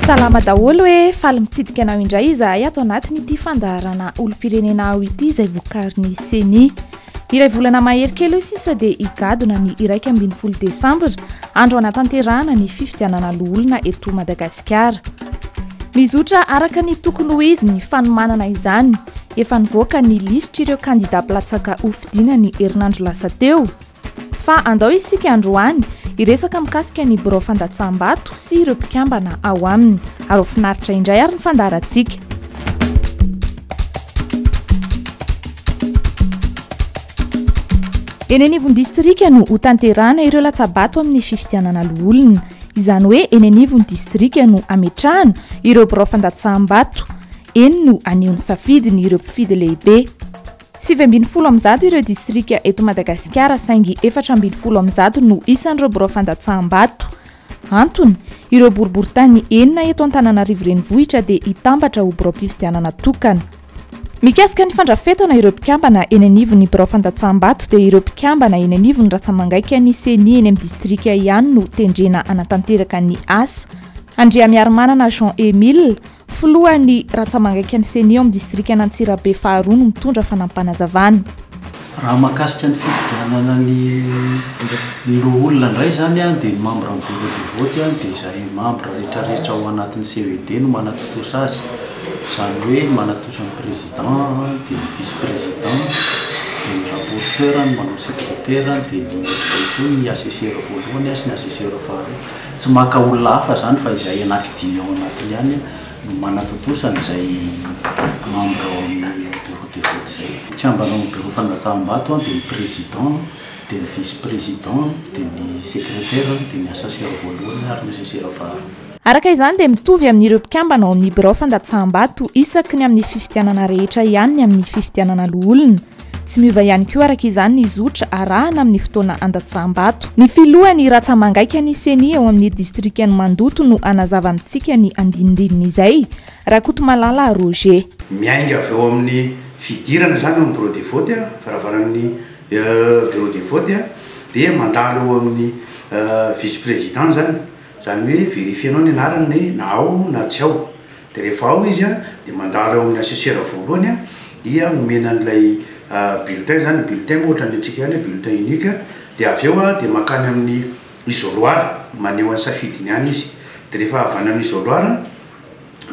Salama daholo e! Faly mitsidika anao indray izahay ato anatin'ity fandaharana olom-pirenena ao ity izay vokarin'ny Ceni. Iray volana mahery kely eo sisa dia higadona ny 11 desambra, andro hanatanterahana ny fifidianana loholona eto Madagasikara. Mizotra araka ny tokony ho izy ny fanomanana izany. Efa nivoaka ny lisitr'ireo kandida mpilatsaka hofidiana ny herinandro lasa teo. Fa andao isika androany hiresaka mikasika ny birao fandatsaham-bato sy ireo mpikambana ao aminy. Ary ho finaritra indray ary ny fandaharantsika. Eny anivon'ny distrika no hotanterahana ireo latsa-bato amin'ny fifidianana loholona. Izany hoe eny anivon'ny distrika no hametrahana ireo birao fandatsaham-bato. Eny no haneho ny safidiny ireo mpifidy lehibe. 119 ireo distrika eto Madagasikara saingy 114 no isan'ireo birao fandatsaham-bato. Antony, ireo boriborintany enina eto Antananarivo Renivohitra dia hitambatra ho biraom-pifidianana tokana. Mikasika ny fandrafetana ireo mpikambana eny anivon'ny birao fandatsaham-bato dia ireo mpikambana eny anivon'ny ratsa-mangaikan'ny Ceni eny amin'ny distrika ihany no tendrena hanatanteraka ny asa. Andriamiarimanana Jean Emile, Filohan'ny rantsamangaikan'ny Ceni ao amin'ny distrikan'Antsirabe faharoa no mitondra fanampanazavana. Raha mahakasika ny fifidianana ny loholona indray izany dia ny membre ny bureau de vote dia izay membre rehetra rehetra ao anatin'ny CED no manatontosa azy, izany hoe manatontosa ny président dia ny vice président dia ny rapporteur, ny manao secrétaire dia ny ohatr'izay koa ny assesseur voalohany sy ny assesseur faharoa. Tsy maka olona hafa izany fa izahay anankidimy ao anatiny ihany no manatontosa an'izay membre ao amin'ny bureau de vote izay. Mpikambana ao amin'ny bureau fandatsaham-bato dia ny président, dia ny vice président, dia ny secrétaire, dia ny assesseur voalohany ary ny assesseur faharoa. Araka izany dia mitovy amin'ireo mpikambana ao amin'ny birao fandatsaham-bato isaky ny amin'ny fifidianana rehetra ihany ny amin'ny fifidianana loholona. Tsy miova ihany koa araka izany ny zotra arahana amin'ny fotoana andatsaham-bato. Ny filohan'ny ratsa-mangaikan'ny Ceni ao amin'ny distrikan'i Mandoto no hanazava amintsika ny andinindininy izay, Rakotomalala Roger. Miainga avy eo amin'ny fidirana izany eo amin'ny bureau de vote, varavaran'ny bureau de vote dia mandalo eo amin'ny vice président izany, izany hoe verifier-nao ny anarany na ao na tsy ao. Dia rehefa ao izy dia mandalo eo amin'ny assesseur voalohany dia omena an'ilay bulletin izany, ny bulletin moa ohatran'ny antsika ihany bulletin unique, dia avy eo dia mankany amin'ny isoloir maneho ny safidiny any izy, dia rehefa avy any amin'ny isoloir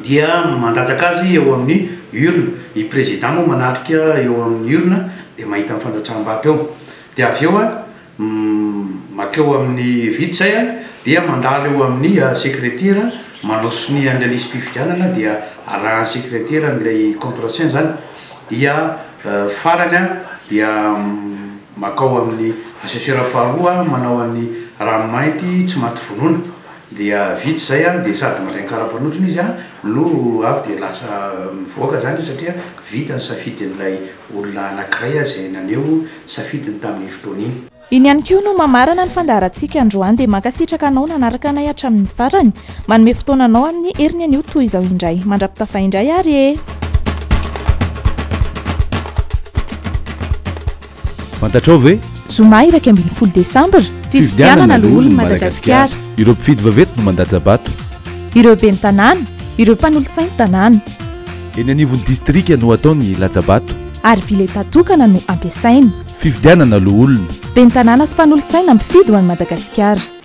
dia mandatsaka azy eo amin'ny urne, ny président moa manatrika eo amin'ny urne dia mahita ny fandatsaham-bato eo, dia avy eo Mankeo amin'ny vita izay dia mandalo eo amin'ny sekretera manao sonia an'ilay lisi-pifidianana dia arahan'ny sekretera an'ilay contre-saint izany dia farany dia mankao amin'ny assesseur faharoa manao an'ny ranomainty tsy maty vonoina dia vita izay dia sady mandray ny kara-panotrona izy no avy dia lasa mivoaka izany izy satria vita ny safidin'ilay olona anankiray izay naneho safidiny tamin'iny fotoana iny. Iny ihany koa no mamarana ny fandaharantsika androany dia mankasitraka anao nanaraka anay hatramin'ny farany. Manome fotoana anao amin'ny heriny anio toy izao indray. Mandra-pitafa indray ary e! Fantatrao ve? Zoma 11 desambra, fifidianana loholon'i Madagasikara. Ireo mpifidy vaventy no mandatsa-bato. Ireo ben'ny tanàna, ireo mpanolotsain'ny tanàna. Eny anivon'ny distrika no atao ny latsa-bato. Ary biletà tokana no ampiasaina. Fifidianana loholona. Ben'ny tanàna sy mpanolotsaina mifidy ho an'i Madagasikara.